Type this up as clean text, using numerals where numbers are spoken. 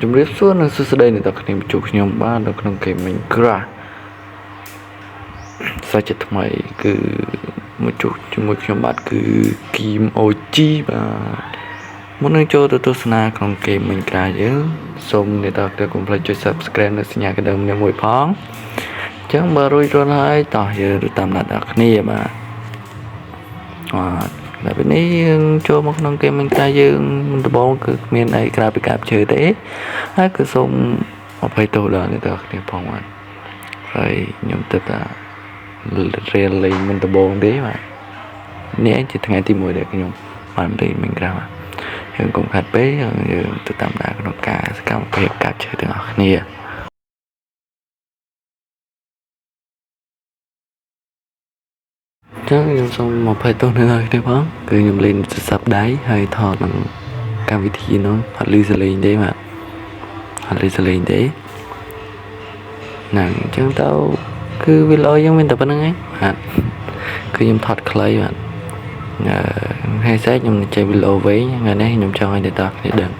ជំរាបសួរនិងសួស្តីអ្នកទាំងគ្នាមកជួបខ្ញុំបាទនៅក្នុង Game Minecraft សាច់ជាថ្មីគឺមកជួបជាមួយខ្ញុំបាទគឺគីម OG បាទមុននឹងចូលទៅទស្សនាក្នុង Game Minecraft យើងសូមអ្នកទាំងគ្នាកុំភ្លេចចុច Subscribe និងសញ្ញាកណ្ដឹងម្នាក់មួយផងអញ្ចឹងបើរួចរាល់ហើយតោះយើងទៅតាមដានដល់គ្នាបាទបាទដល់ពេលនេះយើងចូលមកក្នុង Game Minecraft យើងមិនដំបូងគឺគ្មានអីក្រៅពីកាប់ឈើទេហើយគឺសូមអភ័យទោសដល់អ្នកទាំងគ្នាផងបាទហើយខ្ញុំទៅតារៀនលេងមិនដំបូងទេបាទនេះឯងជាថ្ងៃទី1ដែលខ្ញុំបានលេង Minecraft បាទយើងកុំខាត់ពេកយើងទៅតាមដានក្នុងការសកម្មភាពកាប់ឈើទាំងអស់គ្នាចឹងខ្ញុំសូមអភ័យទោសនៅដល់គ្នាផងគឺខ្ញុំលេងទូរស័ព្ទដៃហើយថតនឹងកម្មវិធីនោះអត់ឮសំឡេងទេបាទអត់ឮសំឡេងទេហ្នឹងអញ្ចឹងទៅគឺវីដេអូយើងមានតែប៉ុណ្្នឹងឯងបាទគឺខ្ញុំថតខ្លីបាទអឺថ្ងៃស្អែកខ្ញុំនឹងចេញវីដេអូវិញថ្ងៃនេះខ្ញុំចង់ឲ្យអ្នកទាំងគ្នាដឹង